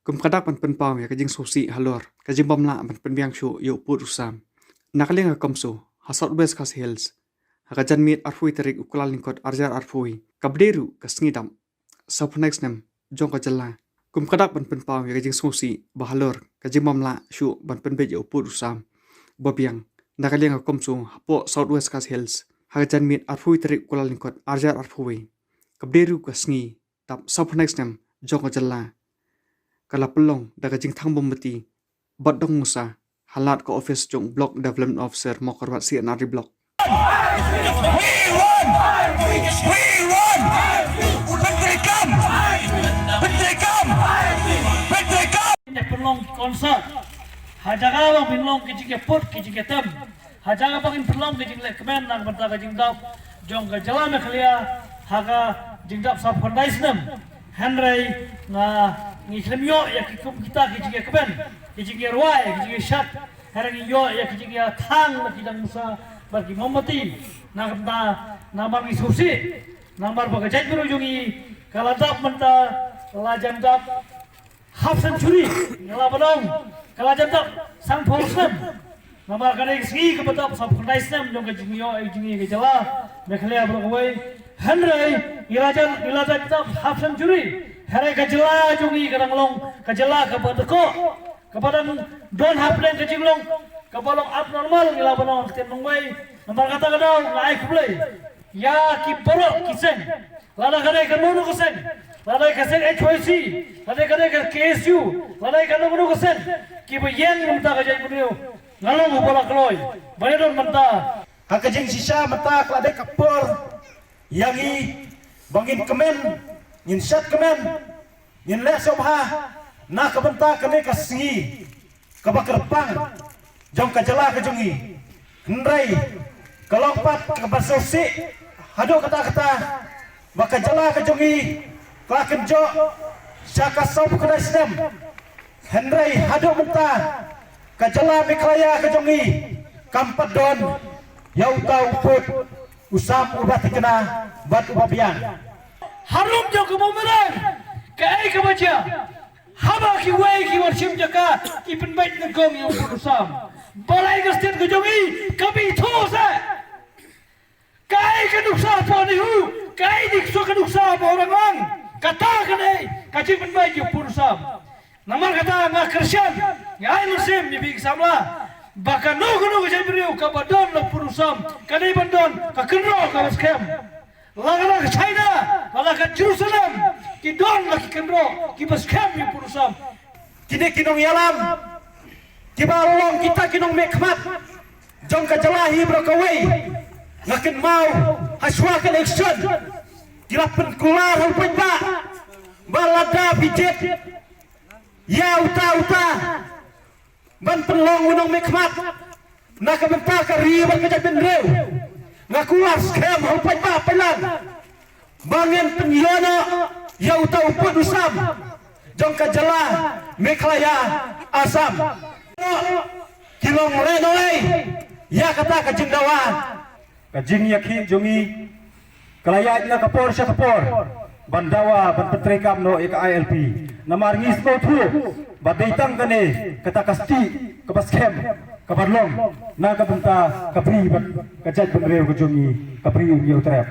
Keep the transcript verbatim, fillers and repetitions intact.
Kum ka dak ban pynpaw ïa ka jingsngewsih halor ka jingbym lah ban pynbiang shuh ïa u pud u sam, na ka liang ka CoMSO ha South West Khasi Hills, ha ka janmiet arphew tarik u Kyllalyngkot arhajar arphew, kaba dei ruh ka sngi dap sawphew khyndai snem jong ka jylla. Kum ka dak ban pynpaw ïa ka jingsngewsih ba halor ka jingbym lah shuh ban pynbeit ïa u pud u sam ba biang, na ka liang ka CoMSO hapoh South West Khasi Hills, ha ka janmiet arphew tarik u Kyllalyngkot arhajar arphew, kaba dei ruh ka sngi dap sawphew khyndai snem jong ka jylla, ka la pynlong da ka jingthang mombati bad dong ngusa ha lad ka office jong u Block Development Officer Mawkyrwat C and R D Block. We want! We want! Pyntrei kam! Pyntrei kam! Pyntrei kam! Pynlong concert. Ha jaka ba pynlong ki jingïaput, ki jingïatem. Ha jaka ba ngin pynlong ki jingleh kmen na ka bynta ka jingdap jong ka jylla Meghalaya ha ka jingdap sawphew khyndai snem. Hynrei nga ngi khlem ïoh ïa ki kum kita ki jingïakmen, ki jingïarwai, ki jingïashad. Hynrei ngi ïoh ïa ki jingïathang na ki dang ngusa bad ki mombati. Na ka bynta namar ngi sngewsih, namar ba ka jaitbynriew jong ngi ka la dap mynta, la jan dap half century, nga la ban ong, ka la jan dap sanphew snem. Namar ka dei ka sngi kaba dap sawphew khyndai snem jong ka jingïoh, eh, jong ngi ka jylla Meghalaya baroh kawei. Hynrei ngi la jan, ngi la jan dap half century. Hynrei ka jylla jong ngi ka dang long ka jylla kaba dkoh, kaba dang don hapdeng ka jinglong kaba long abnormal, ngi la ban ong ha ka ktien nongwei. Namar kata ka daw nga ai khublei ïa ki baroh ki seng, lada ka dei kano kano ka seng, lada ka seng H Y C, lada ka dei ka K S U, lada kano kano ka seng, kiba ïeng na ka bynta ka jaitbynriew. Nga long uba la kloi ban ïadon mynta. Ha ka jingshisha mynta ka la dei ka por ïa ngi ba ngin kmen, ngin shad kmen, ngin leh sngewbha na ka bynta kane ka sngi kaba kyrpang jong ka jylla ka jong ngi. Hynrei ka long pat kaba sngewsih haduh katta katta ba ka jylla ka jong ngi ka la kynjoh sha ka sawphew khyndai snem. Hynrei haduh mynta ka jylla Meghalaya ka jong ngi kam pat don ïa uta u pud u sam uba thikna bad uba biang. Harum jong ka boomerang, kaei kaba jia? Haba kiwei ki wan shim jaka ki pynbeit nyngkong ïa u pud u sam, balei ka state ka jong ngi ka bit tho sa? Kaei ka nuksa hapoh NEHU? Kaei ka nuksa hapoh Rangbah? Kata ka dei ka jingpynbeit ïa u pud u sam. Namar kata nga kyrshan, nga ai mynsiem ïa phi ki samla ba kano kano ka jaitbynriew kaba don la u pud u sam ka dei ban don ka kynroh kaba skhem. Lada ka China, lada ka Jerusalem, ki don la ki kynroh kiba skhem ïa u pud u sam. Kine ki nongïalam kiba long kita ki nongmihkhmat jong ka jylla hi baroh kawei, nga kynmaw ha shuwa ka election ki la pynkular ha u paidbah ba lada phi jied ïa uta uta ban pynlong u nongmihkhmat na ka bynta ka ri bad ka jaitbynriew. Nga kular skhem ha u paidbah paidlang ba ngin pynïoh noh ïa uta u pud u sam jong ka jylla Meghalaya Assam. Ki long lehnohei ïa kata ka jingdawa. Ka jingïakhih jong ngi ka la ïaid na ka por sha ka por ban dawa ban pyntreikam noh ïa ka I L P. Namar ngi sngewthuh ba dei tang kane kata ka stieh kaba skhem kaba long na ka bynta ka bri bad ka jaitbynriew ka jong ngi, ka Bri u Hynñiewtrep.